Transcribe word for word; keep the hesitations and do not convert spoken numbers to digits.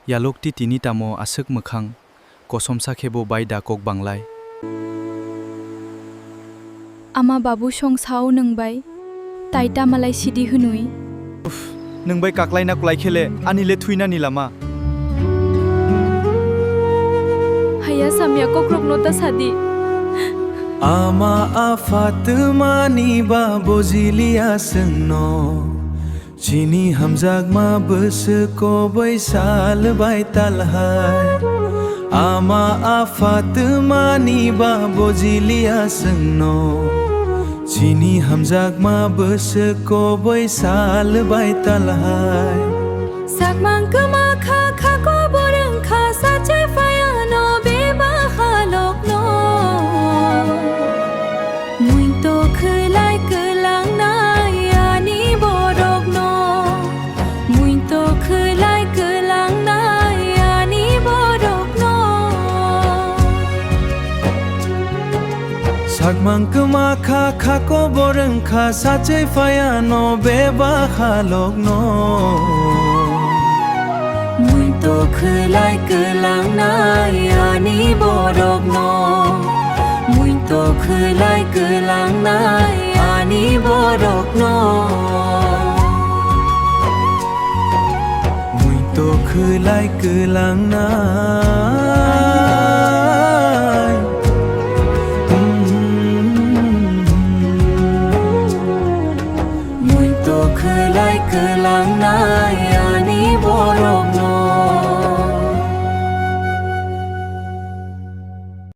Yalokti tini tamo aswk mwkhang, kosomsa khe bo bai da kok banglai. Ama babu song sao nwng bai, tai ta malai sidi hwnwi. Uff, nwng bai kaklaina kwlai khe le, ani le thwinani lama. Haya samya kokrokno ta sadi. Ama apha twmani ba bojiliya chwngno. Chini hamjakma bwswk koboi sal bai talhai. Ama apha twmani ba bojiliya chwngno. Chini hamjakma bwswk koboi sal bai talhai. Sakmang kwma kha, kha kobor wng kha, sachai phaiya no beba halokno. Muito khwlai kwlangnai ani borokno. Muito khwlai kwlangnai ani borokno. Sakmang kwma kha, kha kobor wng kha, sachai phaiya no beba halokno. Muito khwlai kwlangnai ani borokno. Muito khwlai kwlangnai ani borokno. Muito khwlai kwlangnai. Muito khwlai kwlangnai